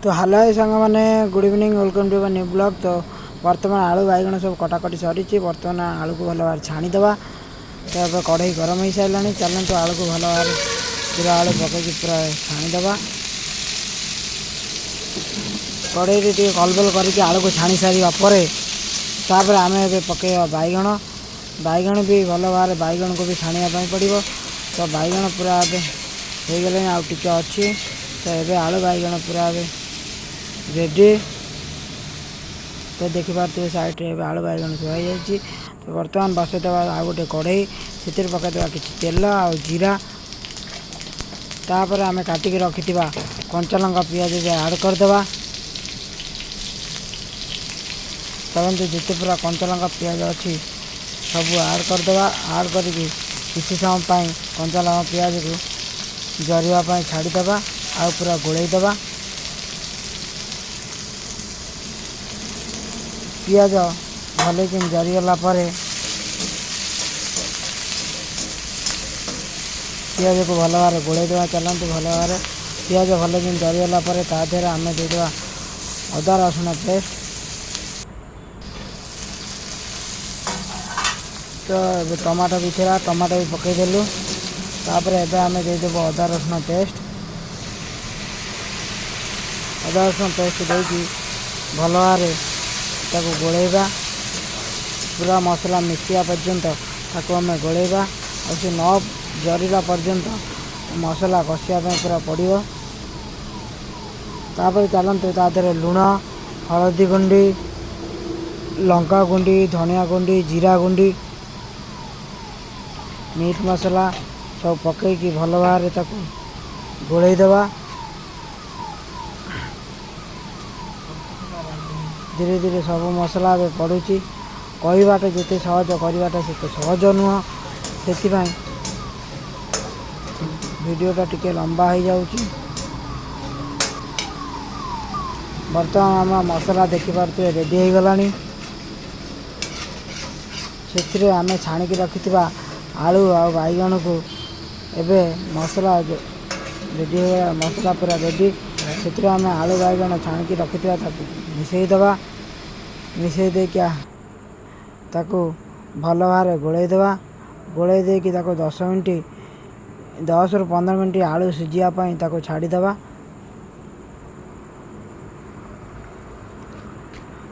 ତ ହ୍ୟାଲୋ ସାଙ୍ଗମାନେ, good evening, welcome to my new vlog। ତ ବର୍ତ୍ତମାନ ଆଳୁ ବାଇଗଣ ସବୁ କଟାକଟି ସରିଛି। ବର୍ତ୍ତମାନ ଆଳୁକୁ ଭଲ ଭାବରେ ଛାଣିଦେବା। ତ ଏବେ କଢ଼େଇ ଗରମ ହେଇସାରିଲାଣି। ଚାଲନ୍ତୁ, ଆଳୁକୁ ଭଲ ଭାବରେ ପୁରା ଆଳୁ ପକେଇକି ପୁରା ଛାଣିଦେବା। କଢ଼େଇରେ ଟିକେ କଲବଲ କରିକି ଆଳୁକୁ ଛାଣି ସାରିବା ପରେ ତାପରେ ଆମେ ଏବେ ପକେଇବା ବାଇଗଣ। ବାଇଗଣ ବି ଭଲ ଭାବରେ ବାଇଗଣକୁ ବି ଛାଣିବା ପାଇଁ ପଡ଼ିବ। ତ ବାଇଗଣ ପୁରା ଏବେ ହେଇଗଲାଣି, ଆଉ ଟିକେ ଅଛି। ତ ଏବେ ଆଳୁ ବାଇଗଣ ପୁରା ଏବେ ରେଡ଼ି। ତ ଦେଖିପାରୁଥିବେ, ସାଇଡ଼୍ରେ ଏବେ ଆଳୁ ବାଇଗଣ ଥୁଆ ହେଇଯାଇଛି। ତ ବର୍ତ୍ତମାନ ବସେଇଦେବା ଆଉ ଗୋଟେ କଢ଼େଇ। ସେଥିରେ ପକାଇଦେବା କିଛି ତେଲ ଆଉ ଜିରା। ତାପରେ ଆମେ କାଟିକି ରଖିଥିବା କଞ୍ଚା ଲଙ୍କା, ପିଆଜ ବି ଆଡ଼୍ କରିଦେବା। ଚାଲନ୍ତୁ, ଯେତେ ପୁରା କଞ୍ଚା ଲଙ୍କା, ପିଆଜ ଅଛି ସବୁ ଆଡ଼୍ କରିଦେବା। ଆଡ଼୍ କରିକି କିଛି ସମୟ ପାଇଁ କଞ୍ଚା ଲଙ୍କା, ପିଆଜକୁ ଜରିବା ପାଇଁ ଛାଡ଼ିଦେବା ଆଉ ପୁରା ଗୋଳେଇ ଦେବା। ପିଆଜ ଭଲକି ଜରିଗଲା ପରେ ପିଆଜକୁ ଭଲ ଭାବରେ ଗୋଳେଇ ଦେବା। ଚାଲନ୍ତୁ, ଭଲ ଭାବରେ ପିଆଜ ଭଲ ଜରିଗଲା ପରେ ତା ଦେହରେ ଆମେ ଦେଇଦେବା ଅଦା ରସୁଣ ପେଷ୍ଟ। ତ ଏବେ ଟମାଟୋ ବି ଥିଲା, ଟମାଟୋ ବି ପକାଇଦେଲୁ। ତାପରେ ଏବେ ଆମେ ଦେଇଦେବୁ ଅଦା ରସୁଣ ପେଷ୍ଟ। ଅଦା ରସୁଣ ପେଷ୍ଟ ଦେଇକି ଭଲ ଭାବରେ ତାକୁ ଗୋଳେଇବା। ପୁରା ମସଲା ମିଶିବା ପର୍ଯ୍ୟନ୍ତ ତାକୁ ଆମେ ଗୋଳେଇବା ଆଉ ସେ ନ ଜରିଲା ପର୍ଯ୍ୟନ୍ତ ମସଲା କଷିବା ପାଇଁ ପୁରା ପଡ଼ିବ। ତାପରେ ଚାଲନ୍ତୁ, ତା ଦେହରେ ଲୁଣ, ହଳଦୀ ଗୁଣ୍ଡି, ଲଙ୍କା ଗୁଣ୍ଡି, ଧନିଆ ଗୁଣ୍ଡି, ଜିରା ଗୁଣ୍ଡି, ମିଟ୍ ମସଲା ସବୁ ପକାଇକି ଭଲ ଭାବରେ ତାକୁ ଗୋଳେଇ ଦେବା। ଧୀରେ ଧୀରେ ସବୁ ମସଲା ଏବେ ପଡ଼ୁଛି। କହିବାଟା ଯେତେ ସହଜ, କରିବାଟା ସେତେ ସହଜ ନୁହଁ। ସେଥିପାଇଁ ଭିଡ଼ିଓଟା ଟିକେ ଲମ୍ବା ହେଇଯାଉଛି। ବର୍ତ୍ତମାନ ଆମ ମସଲା ଦେଖିପାରୁଥିବେ, ରେଡ଼ି ହେଇଗଲାଣି। ସେଥିରେ ଆମେ ଛାଣିକି ରଖିଥିବା ଆଳୁ ଆଉ ବାଇଗଣକୁ ଏବେ ମସଲା ରେଡ଼ି ହେଇଗଲା, ମସଲା ପୁରା ରେଡ଼ି। ସେଥିରେ ଆମେ ଆଳୁ ବାଇଗଣ ଛାଣିକି ରଖିଥିବା ତାକୁ ମିଶାଇ ଦେବା। ମିଶାଇ ଦେଇକି ତାକୁ ଭଲ ଭାବରେ ଗୋଳେଇ ଦେବା। ଗୋଳେଇ ଦେଇକି ତାକୁ 10 ମିନିଟ୍, 10ରୁ 15 ମିନିଟ୍ ଆଳୁ ସିଝିବା ପାଇଁ ତାକୁ ଛାଡ଼ିଦେବା।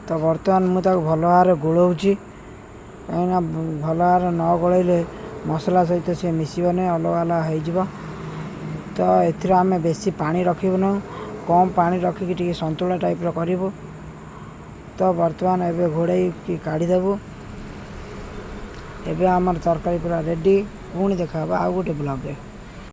ତ ବର୍ତ୍ତମାନ ମୁଁ ତାକୁ ଭଲ ଭାବରେ ଗୋଳଉଛି, କାହିଁକିନା ଭଲ ଭାବରେ ନ ଗୋଳେଇଲେ ମସଲା ସହିତ ସିଏ ମିଶିବନି, ଅଲଗା ଅଲଗା ହେଇଯିବ। ତ ଏଥିରେ ଆମେ ବେଶୀ ପାଣି ରଖିବୁନୁ, କମ୍ ପାଣି ରଖିକି ଟିକେ ସନ୍ତୁଳା ଟାଇପ୍ର କରିବୁ। ତ ବର୍ତ୍ତମାନ ଏବେ ଘୋଡ଼େଇକି କାଢ଼ିଦେବୁ। ଏବେ ଆମର ତରକାରୀ ପୁରା ରେଡ଼ି। ପୁଣି ଦେଖା ହେବ ଆଉ ଗୋଟେ ବ୍ଲଗ୍ରେ।